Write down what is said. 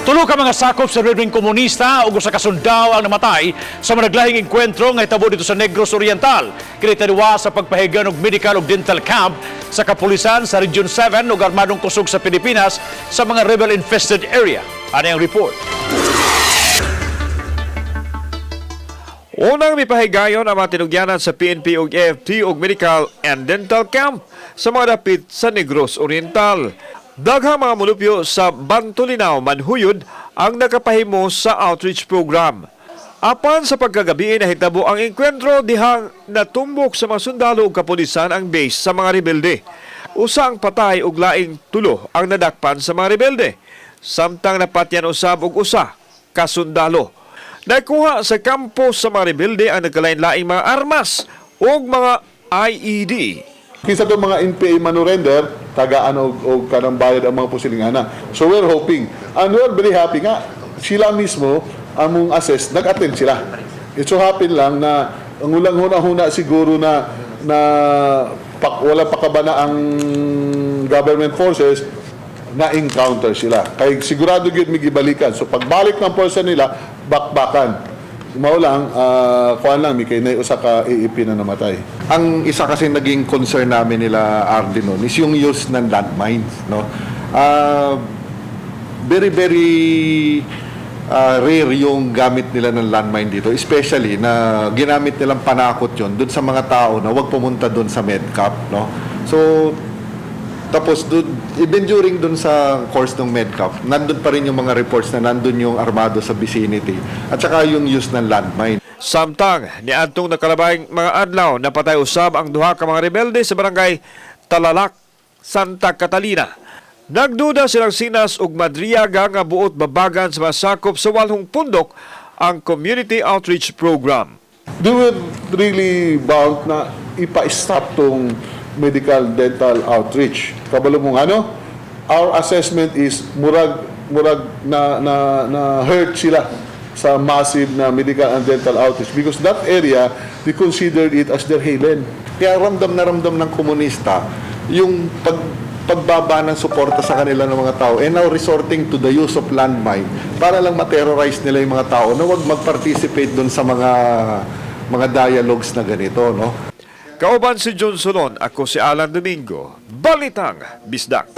Tulo ka mga sakop sa rebeleng komunista ug usa ka sundao ang namatay sa managlahing engkwentro nga hitabo didto sa Negros Oriental. Kini taliwa sa pagpahigayon og medical ug dental camp sa kapulisan sa Region 7 ug armadong kusog sa Pilipinas sa mga rebel infested area. Ani ang report. Unang mipahigayon ang mga tinugyanan sa PNP ug AFP ug medical and dental camp sa mga dapit sa Negros Oriental. Daghang mga mulupyo sa Bantulinaw, Manjuyod ang nakapahimo sa outreach program. Apan sa pagkagabi, nahitabo ang engkwentro dihang natumbok sa mga sundalo ug kapulisan ang base sa mga rebelde. Usa ang patay ug laing tulo ang nadakpan sa mga rebelde. Samtang napatyan usab og usa ka sundalo. Nakuha sa kampo sa mga rebelde ang nagkalain-laing mga armas ug mga IED. Kinsa itong mga NPA manurender, tagaan og kanang bayad ang mga pusiling ana. So we're hoping, and we're very happy nga, sila mismo, among assess, nag-attend sila. It so happen lang na ang ulang huna-huna siguro na na pak, wala pa kaba na ang government forces, na-encounter sila. Kay sigurado gyud may gibalikan. So pagbalik ng person nila, bakbakan. Mao lang, kuan lang, may kay na usa ka AFP na namatay. Ang isa kasi naging concern namin nila Ardi noon is yung use ng landmines, no? Very very rare yung gamit nila ng landmine dito, especially na ginamit nilang panakot yon dun sa mga tao na wag pumunta dun sa MedCap, no? So tapos dun, even during dun sa course ng MedCap, nandun pa rin yung mga reports na nandun yung armado sa vicinity at saka yung use ng landmine. Samtang niadtong nakalabay mga adlaw, napatay usab ang duha ka mga rebelde sa barangay Talalak, Santa Catalina. Nagduda silang Sinas ug Madriaga nga buot babagan sa mga sakop sa Walhong Pundok ang community outreach program. They were really bound na ipa-stop tong medical dental outreach. Kabalo mong ano? Our assessment is murag na hurt sila sa massive na medical and dental outreach because that area, they considered it as their haven. Kaya ramdam na ramdam ng komunista yung pagbaba ng suporta sa kanila ng mga tao and now resorting to the use of landmine para lang ma-terrorize nila yung mga tao na wag mag-participate doon sa mga dialogues na ganito, no? Kauban si John Solon, ako si Alan Domingo. Balitang Bisdak.